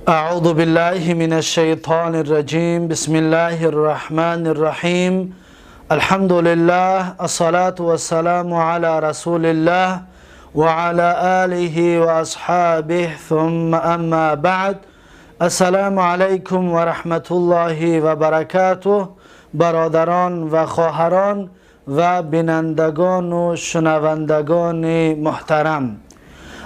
أعوذ بالله من الشيطان الرجيم. بسم الله الرحمن الرحيم. الحمد لله، الصلاة والسلام على رسول الله وعلى آله وأصحابه، ثم أما بعد. السلام علیکم و رحمت الله و برکاته. برادران و خواهران و بینندگان و شنوندگان محترم،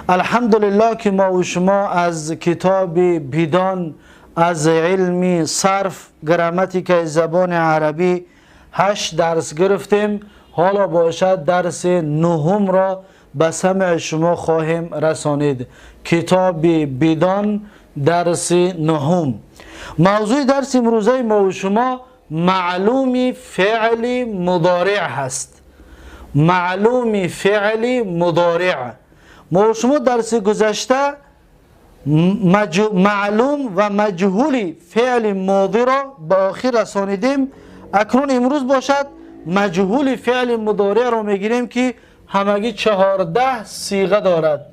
الحمدلله که ما و شما از کتاب بیدان از علم صرف گراماتیک زبان عربی 8 درس گرفتیم. حالا باشد درس نهم را به سمع شما خواهیم رسانید. کتاب بیدان درس نهم. موضوع درس امروزه ما و شما معلوم فعل مضارع هست. معلوم فعل مضارع. ما و شما درس گذشته معلوم و مجهول فعل ماضی را به آخر رسانیدیم. اکنون امروز باشد مجهول فعل مضارع را میگیریم که همگی 14 صیغه دارد.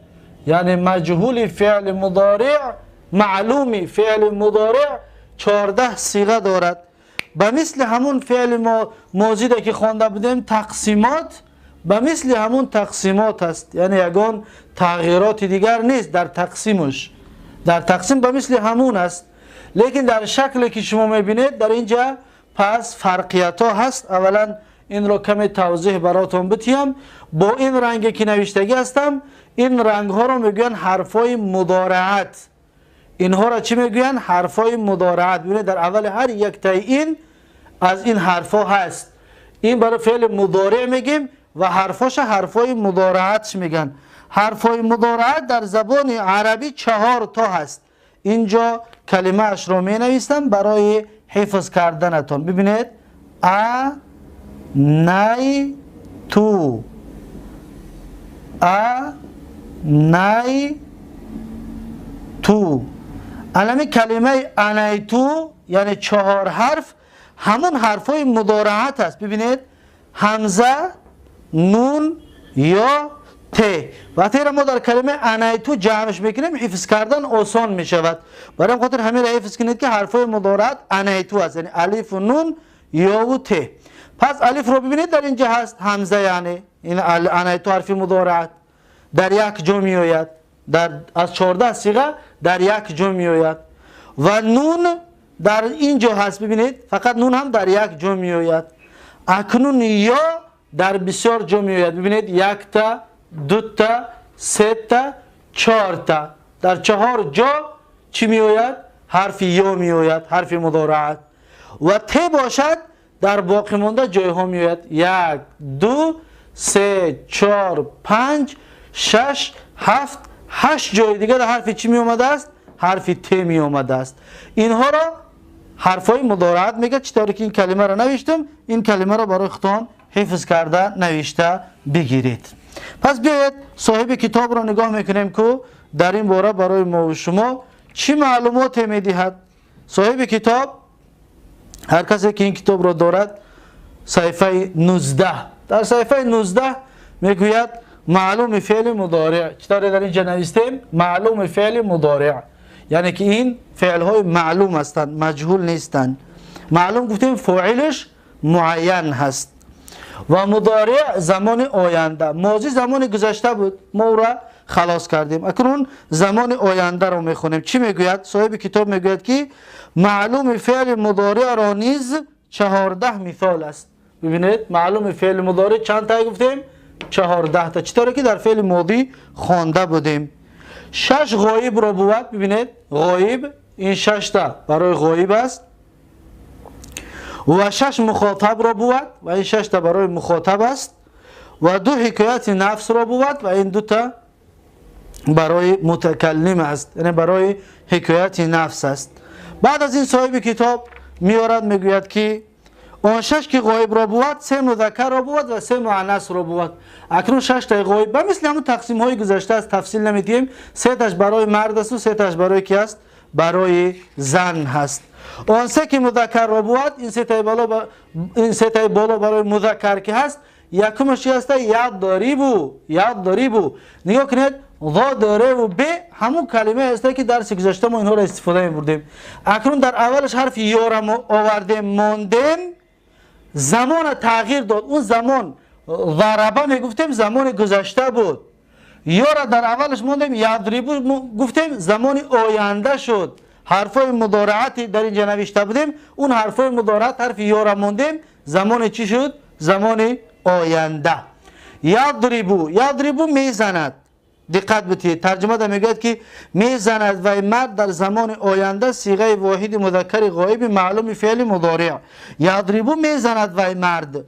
یعنی مجهول فعل مضارع، معلوم فعل مضارع 14 صیغه دارد. به مثل همون فعل ماضی که خوانده بودیم تقسیمات، به مثل همون تقسیمات است. یعنی یگان تغییرات دیگر نیست در تقسیمش. در تقسیم به مثل همون است، لیکن در شکلی که شما میبینید در اینجا پس فرقیت ها هست. اولا این رو کمی توضیح براتون بتیم. با این رنگی که نوشتگی هستم، این رنگ ها رو میگوین حرفای مضارعت. اینها را چی میگوین؟ حرفای مضارعت. ببینید در اول هر یک تای این از این حرفا هست. این برای فعل مضارع میگیم و حرفاش حرفای مضارعت میگن. حرفای مضارعت در زبان عربی 4 تا هست. اینجا کلمه اش رو می نویسم برای حفظ کردنتون. ببینید ا نای تو، ا نای تو. الان کلمه انایتو یعنی 4 حرف همون حرفای مضارعت است. ببینید همزه، نون، یا، ت. وقتی را ما در کلمه انایتو جمعش میکنیم حفظ کردن آسان میشود. برای خاطر همین را حفظ کنید که حرفای مضارعت انایتو است، یعنی الف و نون، یا و ت. پس الف رو ببینید در اینجا هست همزه، یعنی این انایتو حرف مضارعت در یک جا میآید، در از 14 صیغه در یک جا میآید. و نون در اینجا هست، ببینید فقط نون هم در یک جا میآید. اکنون یا در بسیار جا میآید. ببینید 1 تا، 2 تا، 3 تا، 4 تا. در 4 جا چی میآید؟ حرف یا میآید، حرف مضارعت. و ت باشد در باقی مانده جایها میآید. 1، 2، 3، 4، 5، 6، 7، 8 جای دیگه در حرف چی می آمده است؟ حرف ت می آمده است. اینها را حرفای مضارعت میگه. چطوری که این کلمه را نوشتم، این کلمه را برای خودتان حفظ کرده نوشته بگیرید. پس بیاید صاحب کتاب را نگاه میکنیم که در این باره برای ما و شما چی معلومات میدهد. صاحب کتاب، هر کسی که این کتاب را دارد، صفحه 19، در صفحه 19 میگوید معلوم فعل مضارع. چطور در اینجا نوشتیم؟ معلوم فعل مضارع، یعنی که این فعل های معلوم هستند، مجهول نیستند. معلوم گفتیم فاعلش معین هست. و مضارع زمان آینده، ماضی زمان گذشته بود، ما را خلاص کردیم. اکنون زمان آینده رو میخونیم. چی میگوید؟ صاحب کتاب میگوید که معلوم فعل مضارع را نیز 14 مثال است. ببینید معلوم فعل مضارع چند تا گفتیم؟ 14 تا. چطوری که در فعل ماضی خوانده بودیم. 6 غایب را بود. ببینید غایب، این 6 تا برای غایب است. و 6 مخاطب را بود و این 6 تا برای مخاطب است. و 2 حکایت نفس را بود و این 2 تا برای متکلم است، یعنی برای حکایت نفس است. بعد از این صاحب کتاب میارد میگوید که آن 6 که غایب را بود، 3 مذکر را بود و 3 مؤنث را بود. اکنون 6 تا غایب به مثل همون تقسیم های گذشته است، تفصیل نمیدیم. 3 تاش برای مرد است و 3 تاش برای کی است؟ برای زن هست. آن 3 که مذکر را بود، این 3 تای بالا این 3 تای بالا برای مذکر که هست، یکمش چی هست؟ یضربو. یضربو. نگاه کنید ضاد ر و ب همون کلمه هست که درس گذشته ما اینها را استفاده می‌بردیم. اکنون در اولش حرف یا را آوردیم ماندیم، زمان تغییر داد. اون زمان ضربه میگفتیم زمان گذشته بود، یا را در اولش ماندیم یضربو گفتیم زمان آینده شد. حرفای مضارعتی در اینجا نوشته بودیم، اون حرفای مضارعت حرف یا را ماندیم، زمان چی شد؟ زمان آینده. یضربو، یضربو میزند. دقت بدهید ترجمه در میگوید که میزند و مرد در زمان آینده صیغه واحد مذکر غایب معلوم فعل مضارع. یضربو میزند و مرد.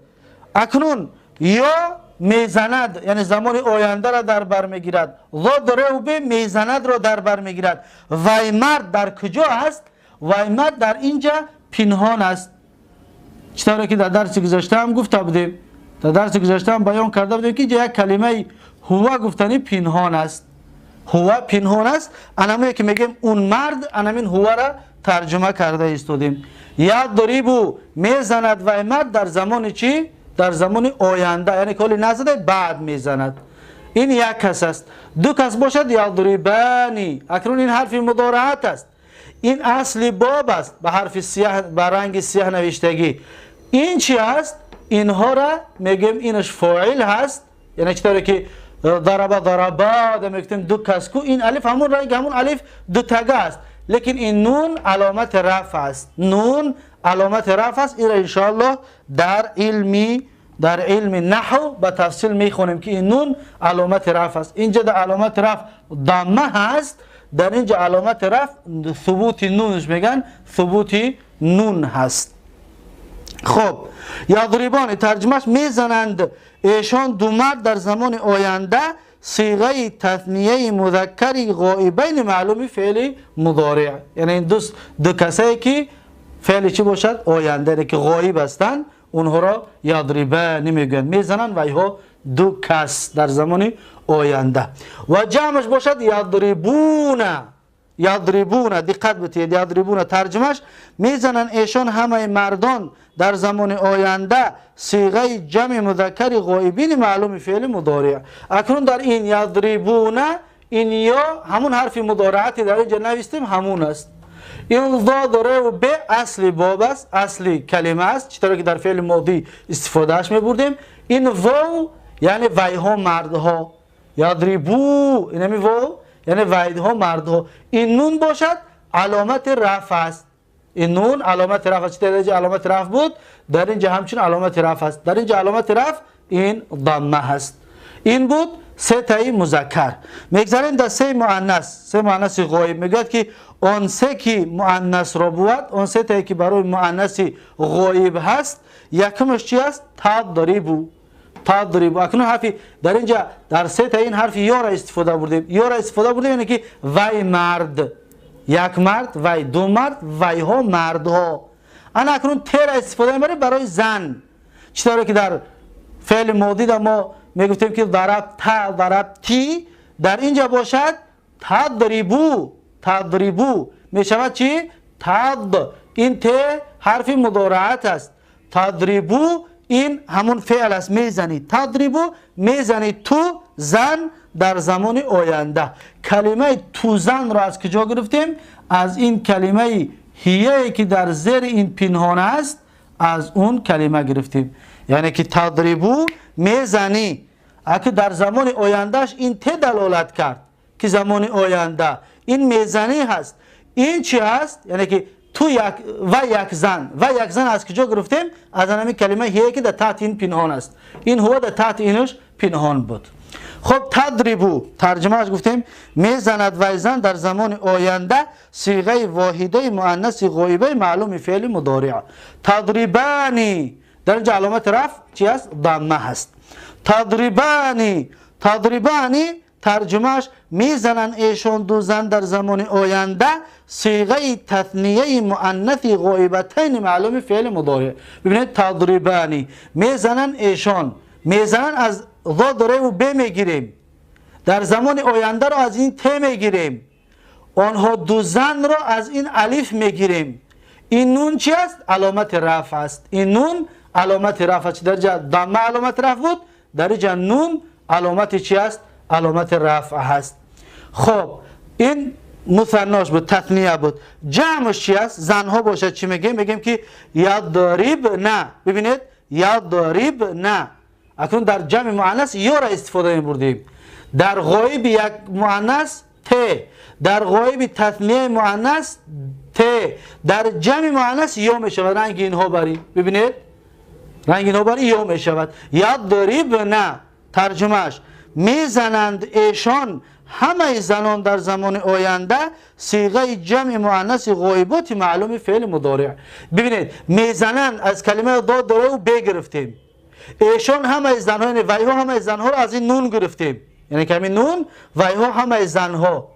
اکنون یا میزند یعنی زمان آینده را در بر میگیرد، ضرب میزند را در بر میگیرد. و مرد در کجا است؟ و مرد در اینجا پنهان است. چطوری که در درس گذشته هم گفته بودیم، در درس گذشته هم بیان کرده بودیم که اینجا یک کلمه هو گفتنی پنهان است. هو پنهان است. انموی که میگیم اون مرد، انمین هو را ترجمه کرده ایستادیم. یضربو میزند و مرد در زمان چی؟ در زمان آینده، یعنی کلی نزده بعد میزند. این یک کس است. دو کس باشد یضربانی. اکنون این حرف مضارعت است، این اصل باب است، به حرف سیاه، به رنگ سیاه نوشتگی. این چی است؟ اینها را میگیم اینش فاعل هست، یعنی چطوری که ضرب ضربا میگفتیم دو کس کو، این الف همون رنگ همون الف دو تگه است، لیکن این نون علامت رفع است. نون علامت رفع است. این را انشاءالله در علم نحو به تفصیل میخونیم که این نون علامت رفع است. اینجا در علامت رفع ضمه هست، در اینجا علامت رفع ثبوت نونش میگن، ثبوت نون هست. خب یضربان ترجمهش میزنند ایشان دو مرد در زمان آینده صیغه تثنیه مذکر غائبین معلوم فعل مضارع، یعنی این دو کسایی که فعل چی باشد؟ آینده، که غایب هستند، اونها را یضربان میگن، میزنند و اینها دو کس در زمان آینده. و جمعش باشد یضربون. یضربون دقت بدهید، یضربون ترجمهش میزنند ایشان همه مردان در زمان آینده صیغه جمع مذکر غایبین معلوم فعل مضارع. اکنون در این یضربون این یا همون حرف مضارعتی در اینجا نوشتیم همون است. این ضاد ر و ب اصل باب است، اصل کلمه است، چطور که در فعل ماضی استفادهش میبردیم. این واو یعنی ویها مردها، یضربو اینمی واو یعنی ویدها مردها. این نون باشد علامت رفع است. این نون علامت رفع است. در اینجا علامت رفع بود، در اینجا همچنین علامت رفع است. در اینجا علامت رفع این ضمه هست. این بود سه تایی مذکر. میگذاریم در سه مؤنث، سه مؤنث غایب. میگوید که آن سه که مؤنث را بود، آن سه تایی که برای مؤنث غایب هست، یکمش چی است؟ تضربو. تضرب. اکنون حرفی در اینجا در سه تا این حرف یا را استفاده بردیم. یا را استفاده بردیم یعنی که وی مرد، یک مرد، وی دو مرد، وی ها مردها. انا اکنون ت را استفاده میبریم برای زن. چطوری که در فعل ماضی در ما میگفتیم که ضرب تا ضرب تی، در اینجا باشد تضربو. تضربو میشود چی؟ تض. این ت حرف مضارعت است. تضربو این همون فعل است، میزنی. تضربو میزنی تو زن در زمان آینده. کلمه تو زن را از کجا گرفتیم؟ از این کلمه هیه که در زیر این پنهان است، از اون کلمه گرفتیم. یعنی که تضربو میزنی، اگه در زمان آیندهش این ت دلالت کرد که زمان آینده این میزنی هست. این چی هست؟ یعنی که تو یک و یک زن، و یک زن از کجا گرفتیم؟ از همین کلمه هیه که در تحت این پنهان است. این هو در تحت اینش پنهان بود. خب تضربو ترجمهش گفتیم میزند و زن در زمان آینده صیغه واحده مؤنث غایبه معلوم فعل مضارع. تضربانی در اینجا علامت رفع چی است؟ ضمه هست. تضربانی، تضربانی ترجمهش میزنن ایشان دو زن در زمان آینده صیغه تثنیه مؤنث غایبتین معلوم فعل مضارع. ببینید تضربانی میزنن ایشان، میزنن از ضاد ر و ب میگیریم، در زمان آینده رو از این ت میگیریم، آنها دو زن رو از این الف میگیریم. این نون چی است؟ علامت رفع است. این نون علامت رفع است. در جا ضمه علامت رفع بود، در جا نون علامت چی است؟ علامت رفع هست. خب این مثناش بود، تثنیه بود. جمعش چی است؟ زنها باشد چی میگیم؟ میگیم که یضربن. ببینید یضربن. اکنون در جمع مؤنث یا را استفاده می‌بردیم. در غایب یک مؤنث ت، در غایب تثنیه مؤنث ت، در جمع مؤنث یا میشود. رنگ اینها بری، ببینید رنگ اینها بری یا میشود. یضربن ترجمهش میزنند ایشان همه زنان در زمان آینده، صیغه جمع مؤنث غایبات معلوم فعل مضارع. ببینید میزنند از کلمه ضاد داره و ب گرفتیم. ایشان همه زنها، یعنی ویها همه زنها رو از این نون گرفتیم، یعنی کمی نون ویها همه زنها.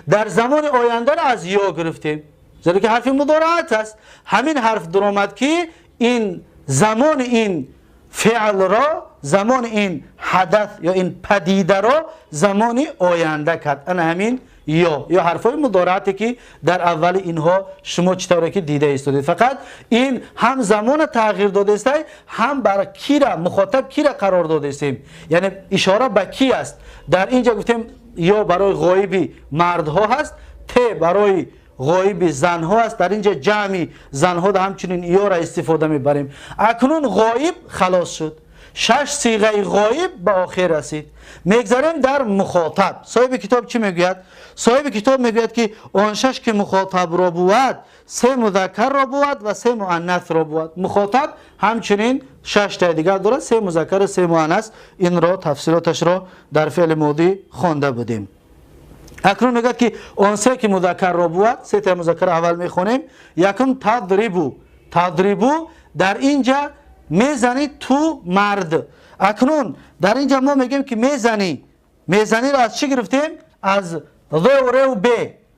در زمان آینده رو از یا گرفتیم، زیرا که حرف مضارعت است. همین حرف درآمد که این زمان این فعل را، زمان این حدث یا این پدیده را زمان آینده کرد. انا همین یا حرفای مضارعتی که در اول اینها شما چطوری که دیده ایستادید. فقط این هم زمان تغییر داده است، هم برای کی را مخاطب کی را قرار داده استیم، یعنی اشاره به کی است. در اینجا گفتیم یا برای غایبی مردها هست، ت برای غایب زنها است. در اینجا جمعی زنها در همچنین یا را استفاده میبریم. اکنون غایب خلاص شد، شش صیغه غایب به آخر رسید. میگذاریم در مخاطب. صاحب کتاب چی میگوید؟ صاحب کتاب میگوید که آن شش که مخاطب را بود، سه مذکر را بود و سه مؤنث را بود. مخاطب همچنین شش تا دیگر دارد، سه مذکر و سه مؤنث. این را تفصیلاتش را در فعل ماضی خوانده بودیم. اکنون میگوید که آن سه که مذکر را بود، سه تا مذکر اول میخونیم. یکم تضربو. تضربو در اینجا میزنی تو مرد. اکنون در اینجا ما میگیم که میزنی، میزنی را از چی گرفتیم؟ از ض و ر و ب،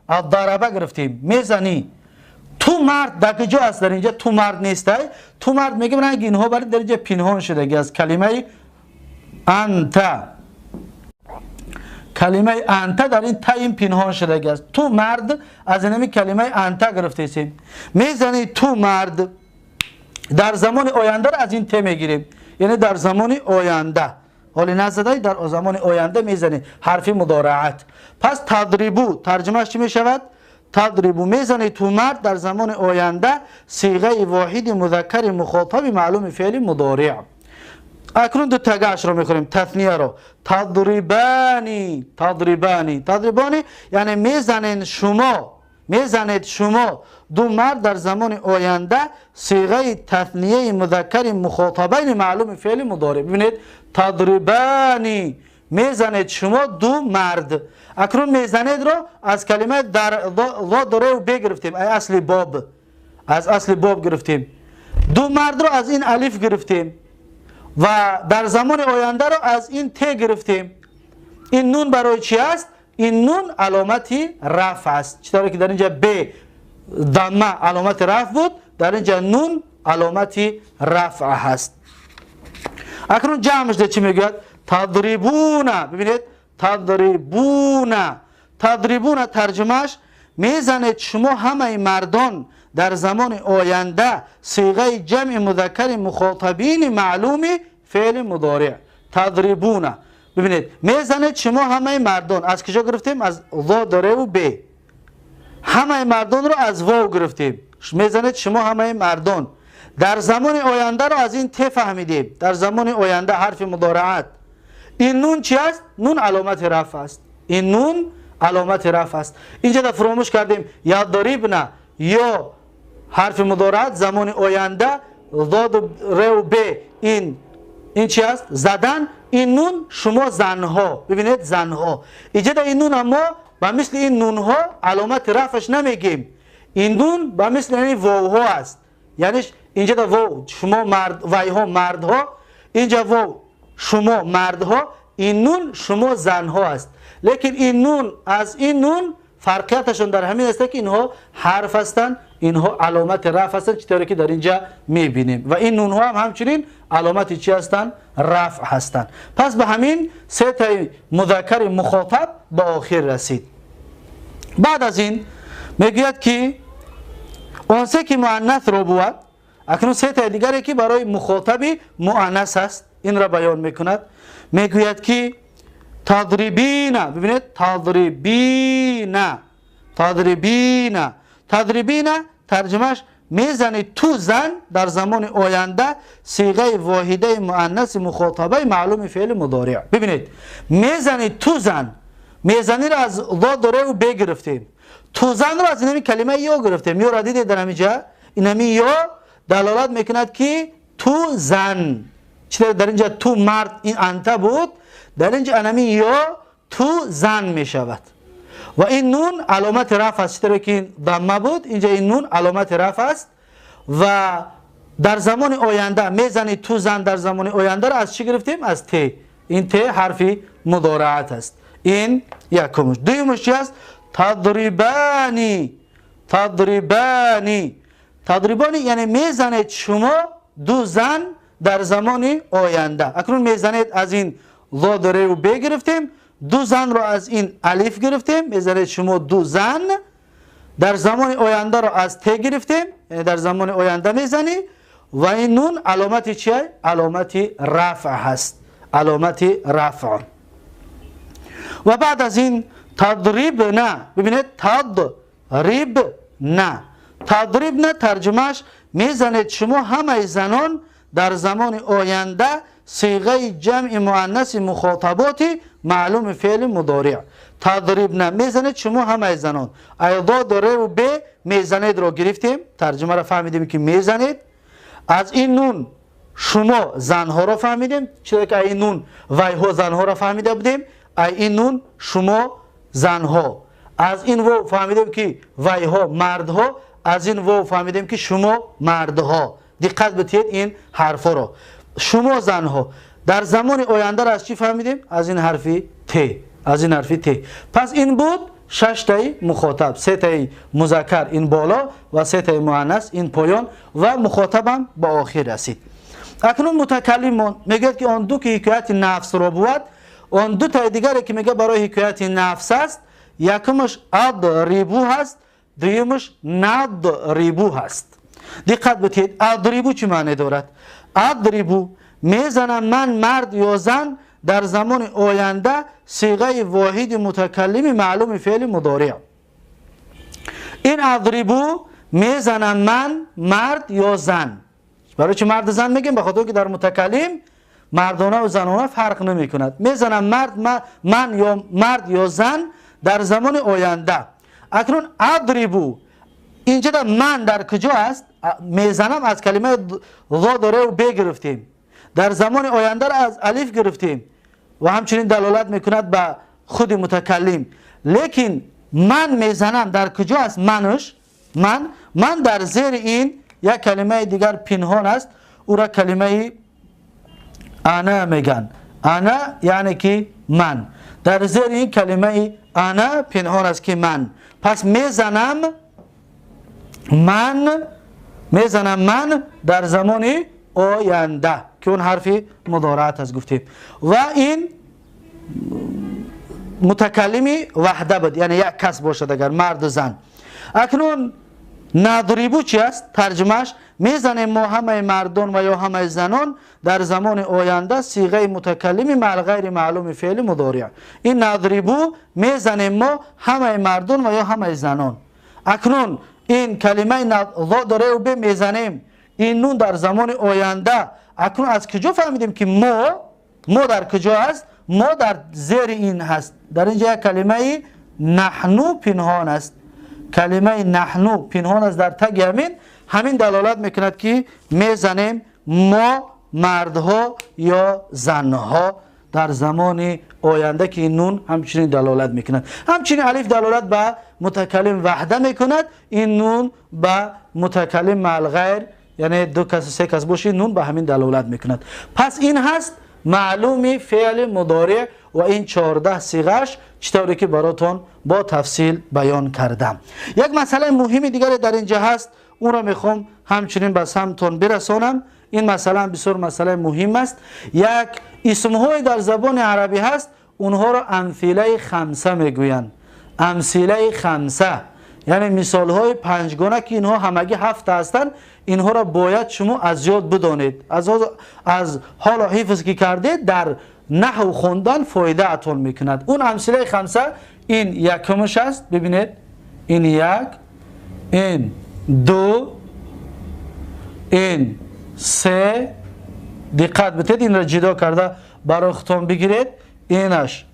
از ضربه گرفتیم. میزنی تو مرد در کجا است؟ در اینجا تو مرد نیست. تو مرد میگیم رنگ اینها برای در اینجا پنهان شده از کلمه انت. کلمه انت در این تا پنهان شده است. تو مرد از اینمی کلمه انت گرفته استیم. میزنی تو مرد در زمان آینده را از این ت میگیریم، یعنی در زمان آینده. حالی نزده در زمان آینده میزنی حرف مضارعت. پس تضربو ترجمهش چی میشود؟ تضربو میزنی تو مرد در زمان آینده، صیغه واحد مذکر مخاطب معلوم فعل مضارع. اکنون دو تگهش رو میخوریم، تثنیه رو. تضربانی، تضربانی، تضربانی یعنی میزنین شما، میزنید شما دو مرد در زمان آینده، صیغه تثنیه مذکر مخاطبین معلوم فعل مضارع. ببینید تضربانی میزنید شما دو مرد. اکنون میزنید رو از کلمه در ضاد ر و ب گرفتیم، ای اصل باب، از اصل باب گرفتیم. دو مرد رو از این الف گرفتیم و در زمان آینده رو از این ت گرفتیم. این نون برای چی است؟ این نون علامتی رفع است. چطوری که در اینجا ب ضمه علامت رفع بود، در اینجا نون علامتی رفع هست. اکنون جمعش ده چی میگوید؟ تضربون. ببینید تضربون، تضربون ترجمهش میزنید شما همه مردان در زمان آینده، صیغه جمع مذکر مخاطبین معلوم فعل مضارع. تضربون ببینید میزنید شما همه مردان. از کجا گرفتیم؟ از ضاد ر و ب. همه مردان رو از واو گرفتیم. میزنید شما همه مردان در زمان آینده رو از این ت فهمیدیم. در زمان آینده حرف مضارعت. این نون چی است؟ نون علامت رفع است. این نون علامت رفع است. اینجا در فراموش کردیم یضربن یا حرف مضارعت زمان آینده ضاد ر و ب. این چی است؟ زدن. این نون شما زنها. ببینید زنها. اینجا در این نون اما با مثل این نون ها علامت رفعش نمیگیم. این نون با مثل این واو ها است. یعنی اینجا در واو شما مرد، وای ها مردها، اینجا واو شما مردها، این نون شما زنها است. لیکن این نون از این نون فرقیتشون در همین است که اینها حرف هستند، اینها علامت رفع هستند، چطوری که در اینجا میبینیم. و این نون ها هم همچنین علامت چی هستند؟ رفع هستند. پس به همین سه تا مذکر مخاطب به آخر رسید. بعد از این میگوید که آن سه که مؤنث را بود، اکنون سه تا دیگری که برای مخاطب مؤنث است این را بیان میکند. میگوید که تضربین. ببینید تضربین، تضربین، تضربین ترجمهش میزنی تو زن در زمان آینده، صیغه واحده مؤنث مخاطبه معلوم فعل مضارع. ببینید میزنی تو زن، میزنی را از ضاد و ب گرفتیم، تو زن را از این کلمه یا گرفتیم. یا را دیدید در اینجا، اینمی یا دلالت میکند که تو زن، چرا در اینجا تو مرد این انت بود، در اینجا انمی یا تو زن میشود. و این نون علامت رفع است، چرا که ضمه بود اینجا این نون علامت رفع است. و در زمان آینده میزنی تو زن در زمان آینده را از چی گرفتیم؟ از ت. این ت حرفی مضارعت است. این یکمش. دومش چی است؟ تضربانی، تضربانی، تضربانی یعنی میزنید شما دو زن در زمان آینده. اکنون میزنید از این ضاد و ب گرفتیم، دو زن را از این الف گرفتیم، میزنید شما دو زن در زمان آینده را از ت گرفتیم، یعنی در زمان آینده میزنی. و این نون علامت چیه؟ علامت رفع هست، علامت رفع. و بعد از این تضریب نه، ببینید تضریب نه، تضریب نه ترجمهش میزنید شما همه زنان در زمان آینده، صیغه جمع مؤنث مخاطباتی معلوم فعل مضارع. تضریب نه میزنید شما همه زنان، ایضا ر و ب میزنید را گرفتیم، ترجمه را فهمیدیم که میزنید. از این نون شما زنها را فهمیدیم، چرا که این نون ویها زنها را فهمیده بودیم، این نون شما زنها. از این واو فهمیدیم که ویها مردها، از این واو فهمیدیم که شما مردها. دقت بدهید این حرفا را، شما زنها در زمان آینده را از چی فهمیدیم؟ از این حرفی ت، از این حرفی ت. پس این بود 6 تای مخاطب، 3 تای مذکر این بالا و 3 تای مؤنث این پایان و مخاطبم به آخر رسید. اکنون متکلم میگه که آن دو که حکایت نفس را بود، آن دو تای دیگری که میگه برای حکایت نفس است، یکمش اضربو هست، دویمش نضربو هست. دقت بدهید اضربو چه معنی دارد؟ اضربو میزنم من مرد یا زن در زمان آینده، صیغه واحد متکلم معلوم فعل مضارع. این اضربو میزنم من مرد یا زن. برای چه مرد زن میگیم؟ به خاطر که در متکلم مردانه و زنانه فرق نمی کند. میزنم مرد من یا مرد یا زن در زمان آینده. اکنون اضربو اینجا در من در کجا است؟ میزنم از کلمه ضاد و ب گرفتیم، در زمان آینده را از الف گرفتیم و همچنین دلالت میکند به خود متکلم. لیکن من میزنم در کجا است؟ منش من در زیر این یک کلمه دیگر پنهان است، او را کلمه انا میگن. انا یعنی که من، در زیر این کلمه انا پنهان است که من. پس میزنم من، میزنم من در زمان آینده که اون حرفی مضارعت است گفتیم. و این متکلمی وحده بود، یعنی یک کس باشد اگر مرد و زن. اکنون نضربو چی است؟ ترجمهش میزنیم ما همه مردان و یا همه زنان در زمان آینده، صیغه متکلمی مع غیر معلوم فعل مضارع. این نضربو میزنیم ما همه مردان و یا همه زنان. اکنون این کلمه ضاد و ب میزنیم، این نون در زمان آینده. اکنون از کجا فهمیدیم که ما در کجا است؟ ما در زیر این هست. در اینجا یک کلمه نحنو پنهان است، کلمه نحنو پنهان است در تگ همین دلالت میکند که میزنیم ما مردها یا زنها در زمان آینده که این نون همچنین دلالت میکند. همچنین الف دلالت به متکلم وحده میکند، این نون به متکلم مع الغیر یعنی دو کس سه کس باشه نون به همین دلالت میکند. پس این هست معلومی فعل مضارع و این 14 صیغه‌اش چطوری که براتون با تفصیل بیان کردم. یک مسئله مهم دیگر در اینجا هست، اون را میخوام همچنین به سمتون برسانم. این مسئله هم بسیار مسئله مهم است. یک اسمهای در زبان عربی هست، اونها را امثله خمسه میگویند. امثله خمسه یعنی مثال های پنجگانه که اینها همگی 7 هستند. اینها را باید شما از یاد بدانید، از حالا حفظ که کردید در نحو خوندن فایده اتون میکند. اون امثله خمسه این یکمش است. ببینید این یک، این دو، این سه. دقت بدید این را جدا کرده برای خودتون بگیرید. اینش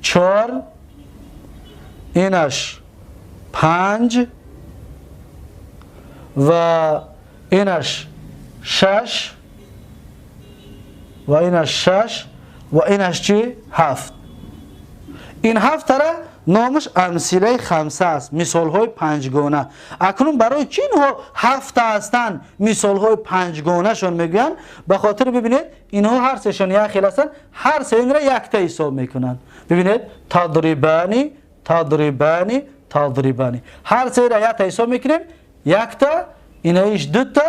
چهار، اینش پنج و اینش شش و اینش شش و اینش چی؟ هفت. این هفت را نامش امثله خمسه است، مثال های پنجگانه. اکنون برای چی اینها هفت هستند مثال های پنجگانه شون میگویند؟ به خاطر ببینید اینها هر سهشون یک خیل هستند، هر سه این را یک تا حساب میکنند. ببینید تضربانی تضربانی تضربانی، هر سه را یک تا حساب میکنیم، یک تا، اینش دو تا،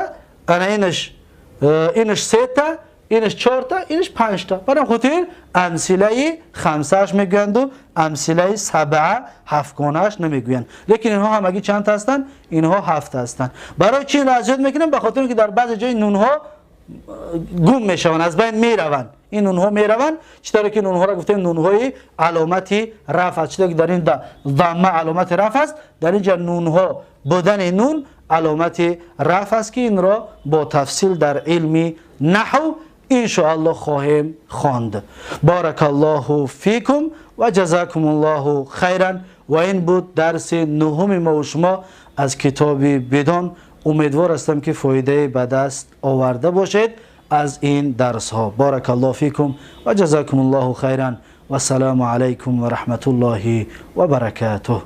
انا اینش سه تا، اینش چهار تا، اینش پنج تا. برای خاطر امثله خمسهش میگویند و امثله سبعه هفتگانهش نمیگویند. لیکن اینها همگی چند تا هستند؟ اینها هفت هستند. برای چی را زیاد میکنیم؟ به خاطر اینکه در بعضی جای نونها گم میشوند، از بین میروند. این نونها میروند، چطوری که نونها را گفتیم نونهای علامت رفع است، چطوری که در این ضمه علامت رفع است، در اینجا نونها بودن نون علامت رفع است که این را با تفصیل در علم نحو ان شاء الله خواهیم خواند. بارک الله فیکم و جزاکم الله خیرا. و این بود درس نهم ما و شما از کتاب بدان. امیدوار هستم که فایده به دست آورده باشید از این درس ها. بارک الله فیکم و جزاکم الله خیرا و السلام علیکم و رحمت الله و برکاته.